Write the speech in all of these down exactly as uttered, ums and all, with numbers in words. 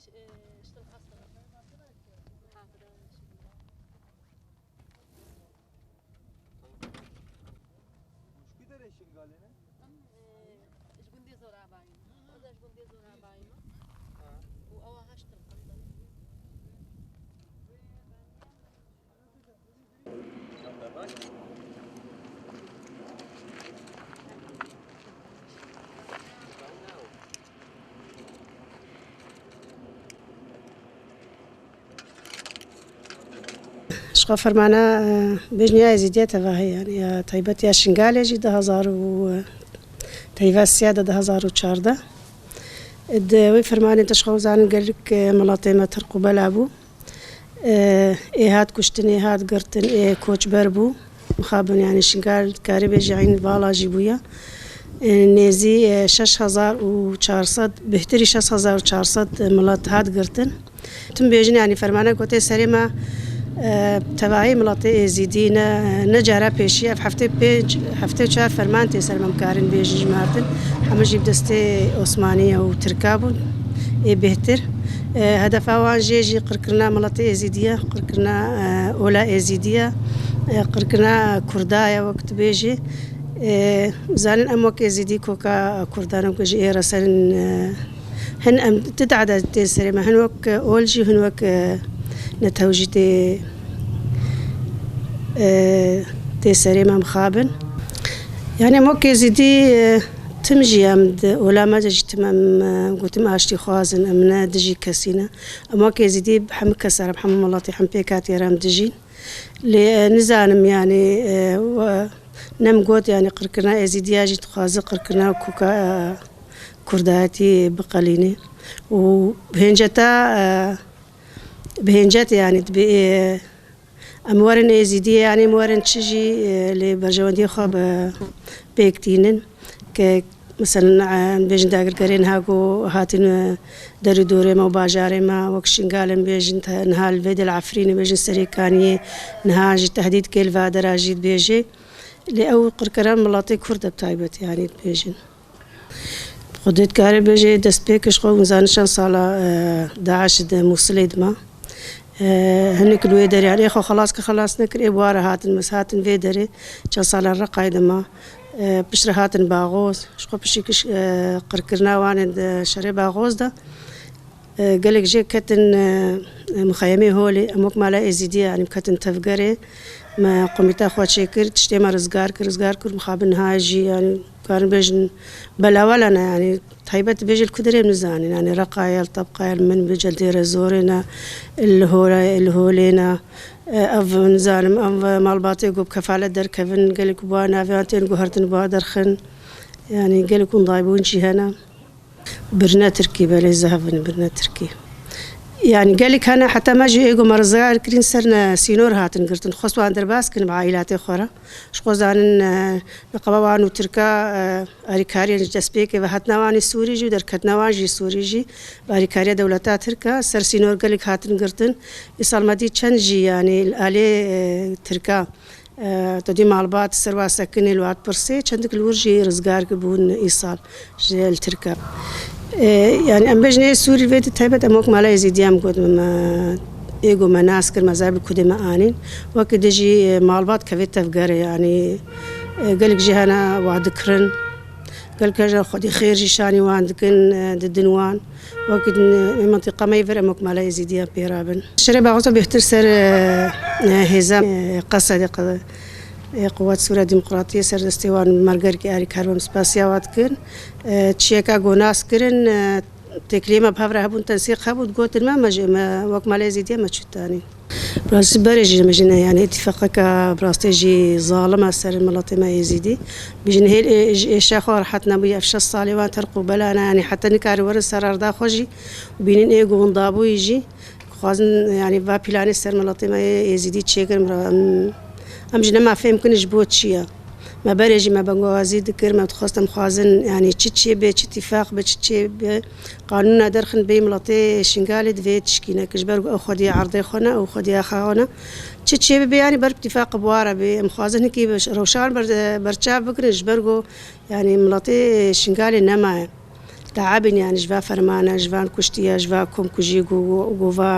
Ji ku derê Şingalê ne? Em, e, ji gundê Zorabayî. Ez ji gundê Zorabayî me. Ha. Û ewa heşt tirqin. Ji xwe fermana, e, bêjin ya Êzîdiya tevahî, yanî ya taybet ya Şingalê jî du hezar û, e, teyva siya de du hezar û çardeh. Di wê fermanê de ji xwe zanin gelek, e, miletê me terq û bela bû. E, ê hat kuştin, ê hat girtin, ê koçber bû. Mixabin, yanî Şingal dikarî bêje eyn vala jî bûye. E, nêzî, e, şeş hezar û çar sed, bêhtirî şeş hezar û çar sed milet hat girtin. Tim bêjin, yanî fermana ku tê serê me, e, tevahî miletê Êzîdî ne, ne cara pêşî, ev heftê pênc, heftê çar ferman tê ser me, em karin bêjin ji me hatin. Hemû jî bi destê Osmaniye û Tirka bûn, ê bêhtir. E, hedefa wan jê jî qirkirina miletê Êzîdî ye, qirkirina, e, ola Êzîdî ye, e, qirkirina Kurda ye, wek tu bêjî. E, zanin em wek Êzîdî koka Kurdan in ku ji ê re serin, e, hin em ti dada tê serê me, hin wek, e, ol jî, hin wek, e, netew jî tê, e, tê serê me mixabin. Yani em wek Êzîdî, e, tim jî em di ola me de jî tim em, e, gotim aştî xwazin, em ne dijî kesî ne. Em wek Êzîdî hemû kes re, hemû miletê, hemû pêkhatiyê re em dijîn. Lê, e, nizanim, yani, e, we, nem got, yani, qirkirina Êzîdiya jî dixwaze qirkirina koka, e, kurdayetî biqelîne. Û bi hênceta, e, bi hêncet, yani, dibê, e, em werin Êzîdiyê, yani, em werin çi jî, e, lê berjewendiyê xwe bi pêk tînin. Ke, meselen, e, bêjin dagirkerên niha ku hatin, e, derûdorê me û bajarê me, wek Şingalê bêjin, te-, niha li vê de li Efrînê bêjin Serêkaniyê, niha jî tehdîd kê li va dera jî dibêjê. Lê ew qirkira miletê Kurd e bi taybet, yanî dibêjin. Xwedê dikare bêjê destpêk ji xwe hûn zanin çend sala, e, DAIŞ di Mûsilê dima. E, hinek li wê derê, yani, ê xwe xelas kir, xelas nekir, ê bi wa re hatin, mes hatin vê derê, çend sala Reqayê dima. E, piştre hatin Baxoz, ji xwe pişî kiş-, e, qirkirina wan ê di şerê Baxoz de. E, gelek jê ketin, e, e, mixeyemê holê, em wek mala Êzîdî ye, yani, ketin tevgerê, me komîta xwe çêkir, tiştê me rizgar kir, rizgar kir, mixabin niha jî, yani, karin bêjin belawela ne, yani, taybet bêje li ku derê em nizanin, yani, Reqayê, li Tebqayê, li min bêje li Dêre Zorê ne, li Hora-, li Holê ne, e, ev nizanim, ev malbatê ku bi kefalet derkevin, gelek bi wa navê wan tên guhertin, bi wa derxin, yani, gelek windayîbûn jî hene. Birine Tirkî, belê zehf in birine Tirkî. Yani gelek hene, heta me jî ê ku me rizgar kirîn ser ne sînor hatin girtin. Xwest wan derbas kirin bi aîlatê xwe re. Ji xwe zanin, e, niqaba wan û Tirka, e, alîkariyên ji destpêkê ve hatina wan ê Sûrî jî û derketina wan jî Sûrî jî bi alîkariya dewleta Tirk e. Ser sînor gelek hatin girtin. Îsal me dî çend jî, yani, li alê, e, Tirka. E, te dî malbat ser wa sekinê li wat pirsê, çendik li wir jî rizgar bûn îsal ji li Tirka. E, yani em bêjin ê Sûrî vê di taybet em wek mala Êzîdiya em gotin me, ê go me nas kir, me zar bi kudê me anîn. Wekî dijî, e, malbat kevê tevgerê, yani, e, gelek jî hene wa dikirin. Gelek jî xwedî xêr jî şanî wan dikin, e, didin wan. Wekî din, e, mentiqa me yê vir em wek mala Êzîdiya pê rabin. Şerê Baxoza bêhtir ser, e, e, hêza, e, Qesedê, qe-, e, Quwat Sûriya Demokratiyê ser destê wan mergerkî arîkar bim spasiya wan dikin. E, çiyeka go nas kirin, e, têkiliyê me bi hev re hebûn, tensîq hebû, digotin me, me jî, me wek mala Êzîdiya me çûtanî. Rastî berê jî me jî ne, yani îtîfaqeke bi rastî jî zalim e ser miletê me Êzîdî. Bijin hêl ê-, ji êşa xwe rehet nebûye, ev şeş salê wan terq û bela ne, yani heta nikarin werin ser arda xwe jî û bînin ê guhindabûyî jî. Dixwazin, yani, va planê ser miletê me yê Êzîdî çêkirin, em, em ji nema fêm kin ji bo çi ye. Me berê jî me bengazî dikir, me dixwest em xwazin, yani, çi çê bê, çi tîfaq be, çi çê be, qanûna derxin bê miletê Şingalê divê tişkîne ki ji ber ku ew xwedî erdê xwe ne, ew xwedî axa xwe ne. Çi çê bibe, yani, ber tîfaq bi wa re bê. Em xwazin hikî bi rewşan ber-, berçav bikirin ji ber ku, yani, miletê Şingalê nemaye. teebin, yani ji va fermana, ji van kuştiya, ji va komkujî ku, ku va,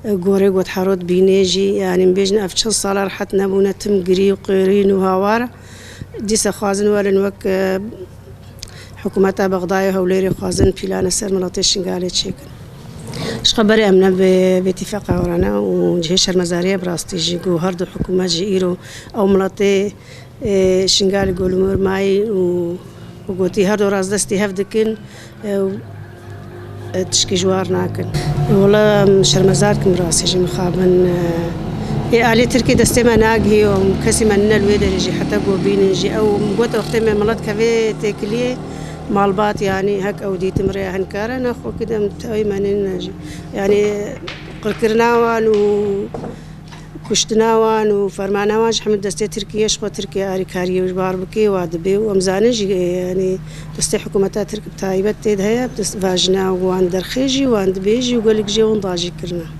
e, gorê got herot bînê jî, yani em bêjin ev çil sala rehet nebûne, tim girî û qêrîn û hawar. Dîsa xwazin werin wek, e, hikûmeta Bexdayê û Hewlêrê xwazin pîlane ser miletê Şingalê çêkin. Ji xeberê em ne bi, bi tîfeqa orane û cihê şermezariyê bi rastî jî ku her du hikûmet jî îro ew miletê, e, Şingalê golimor mayî û, û gotî her du razdestî hev dikin, e, û, e, tişkî ji war nakin. Wela em şermezar dikin bi rastî jî mixabin, e, ê alî Tirkî destê me nagihî û kesî me nine li wê derê jî heta ku bînin jî ew got wextê me milet kevê têkiliyê malbat, yanî hek ew dîtim rê hin kare ne xwe kidem tewî me nîne jî. Yanî qirkirina wan û kuştina wan û fermana wan ji hemî destê Tirkiye, ji xwe Tirkiye arîkariyê ji bar bike, wa dibê û em zanin jî, yanî destê hikûmeta Tirk bi taybet tê de heye, dest vajina wan derxê jî, wan dibê jî û gelek jê winda jî kirine.